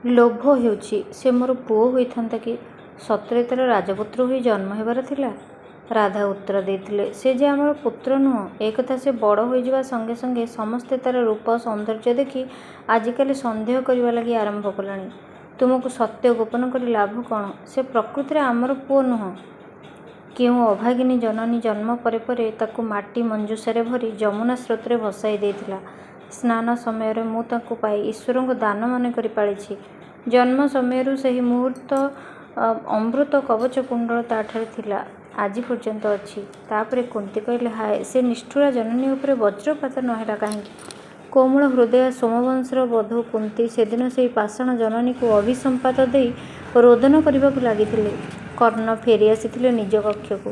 ଲୋଭ ହେଉଛି, ସେ ମୋର ପୁଅ ହୋଇଥାନ୍ତା କି? ସତରେ ତା'ର ରାଜପୁତ୍ର ହୋଇ ଜନ୍ମ ହେବାର ଥିଲା? ରାଧା ଉତ୍ତର ଦେଇଥିଲେ, ସେ ଯେ ଆମର ପୁତ୍ର ନୁହେଁ, ଏକଥା ସେ ବଡ଼ ହୋଇଯିବା ସଙ୍ଗେ ସଙ୍ଗେ ସମସ୍ତେ ତା'ର ରୂପ ସୌନ୍ଦର୍ଯ୍ୟ ଦେଖି ଆଜିକାଲି ସନ୍ଦେହ କରିବା ଲାଗି ଆରମ୍ଭ କଲେଣି। ତୁମକୁ ସତ୍ୟ ଗୋପନ କରି ଲାଭ କ'ଣ? ସେ ପ୍ରକୃତରେ ଆମର ପୁଅ ନୁହେଁ। କେଉଁ ଅଭାଗିନୀ ଜନନୀ ଜନ୍ମ ପରେ ପରେ ତାକୁ ମାଟି ମଞ୍ଜୁଷାରେ ଭରି ଯମୁନା ସ୍ରୋତରେ ଭସାଇ ଦେଇଥିଲା। ସ୍ନାନ ସମୟରେ ମୁଁ ତାକୁ ପାଇ ଈଶ୍ୱରଙ୍କ ଦାନ ମନେକରି ପାଳିଛି। ଜନ୍ମ ସମୟରୁ ସେହି ମୁହୂର୍ତ୍ତ ଅମୃତ କବଚ କୁଣ୍ଡଳ ତା'ଠାରେ ଥିଲା, ଆଜି ପର୍ଯ୍ୟନ୍ତ ଅଛି। ତା'ପରେ କୁନ୍ତୀ କହିଲେ, ହାୟ, ସେ ନିଷ୍ଠୁରା ଜନନୀ ଉପରେ ବଜ୍ରପାତ ନ ହେଲା କାହିଁକି? କୋମଳ ହୃଦୟା ସୋମବଂଶର ବଧୂ କୁନ୍ତୀ ସେଦିନ ସେହି ପାଷାଣ ଜନନୀକୁ ଅଭିସମ୍ପାତ ଦେଇ ରୋଦନ କରିବାକୁ ଲାଗିଥିଲେ। କର୍ଣ୍ଣ ଫେରି ଆସିଥିଲେ ନିଜ କକ୍ଷକୁ।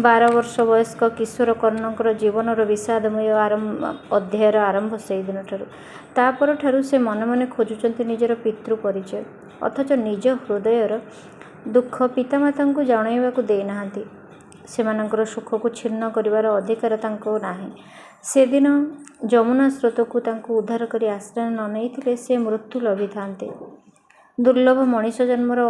12 ବର୍ଷ ବୟସ୍କ କିଶୋର କର୍ଣ୍ଣଙ୍କର ଜୀବନର ବିଷାଦମୟ ଅଧ୍ୟାୟର ଆରମ୍ଭ ସେହିଦିନଠାରୁ। ତା' ପରଠାରୁ ସେ ମନେ ମନେ ଖୋଜୁଛନ୍ତି ନିଜର ପିତୃ ପରିଚୟ। ଅଥଚ ନିଜ ହୃଦୟର ଦୁଃଖ ପିତାମାତାଙ୍କୁ ଜଣାଇବାକୁ ଦେଇନାହାନ୍ତି। ସେମାନଙ୍କର ସୁଖକୁ ଛିନ୍ନ କରିବାର ଅଧିକାର ତାଙ୍କୁ ନାହିଁ। ସେଦିନ ଯମୁନା ସ୍ରୋତ ତାଙ୍କୁ ଉଦ୍ଧାର କରି ଆଶ୍ରୟ ନ ନେଇଥିଲେ ସେ ମୃତ୍ୟୁ ଲଭିଥାନ୍ତେ। ଦୁର୍ଲଭ ମଣିଷ ଜନ୍ମର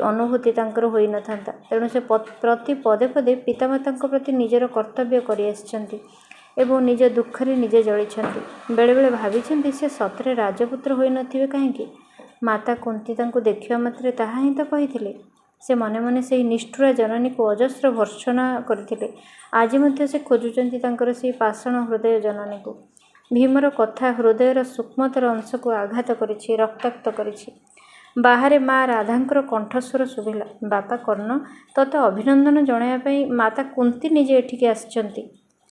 ଅନୁଭୂତି ତାଙ୍କର ହୋଇ ନ ଥାନ୍ତା। ତେଣୁ ସେ ପ୍ରତି ପଦେ ପଦେ ପିତାମାତାଙ୍କ ପ୍ରତି ନିଜର କର୍ତ୍ତବ୍ୟ କରିଆସିଛନ୍ତି ଏବଂ ନିଜ ଦୁଃଖରେ ନିଜେ ଜଳିଛନ୍ତି। ବେଳେବେଳେ ଭାବିଛନ୍ତି, ସେ ସତରେ ରାଜପୁତ୍ର ହୋଇ ନ ଥିବେ କାହିଁକି? ମାତା କୁନ୍ତୀ ତାଙ୍କୁ ଦେଖିବା ମାତ୍ରେ ତାହା ହିଁ ତ କହିଥିଲେ। ସେ ମନେ ମନେ ସେହି ନିଷ୍ଠୁରା ଜନନୀକୁ ଅଜସ୍ର ଭର୍ତ୍ସନା କରିଥିଲେ। ଆଜି ମଧ୍ୟ ସେ ଖୋଜୁଛନ୍ତି ତାଙ୍କର ସେହି ପାଷାଣ ହୃଦୟ ଜନନୀକୁ। ଭୀମର କଥା ହୃଦୟର ସୂକ୍ଷ୍ମତର ଅଂଶକୁ ଆଘାତ କରିଛି, ରକ୍ତାକ୍ତ କରିଛି। ବାହାରେ ମା ରାଧାଙ୍କର କଣ୍ଠସ୍ୱର ଶୁଭିଲା, ବାପା କର୍ଣ୍ଣ, ତୋତେ ଅଭିନନ୍ଦନ ଜଣାଇବା ପାଇଁ ମାତା କୁନ୍ତୀ ନିଜେ ଏଠିକି ଆସିଛନ୍ତି।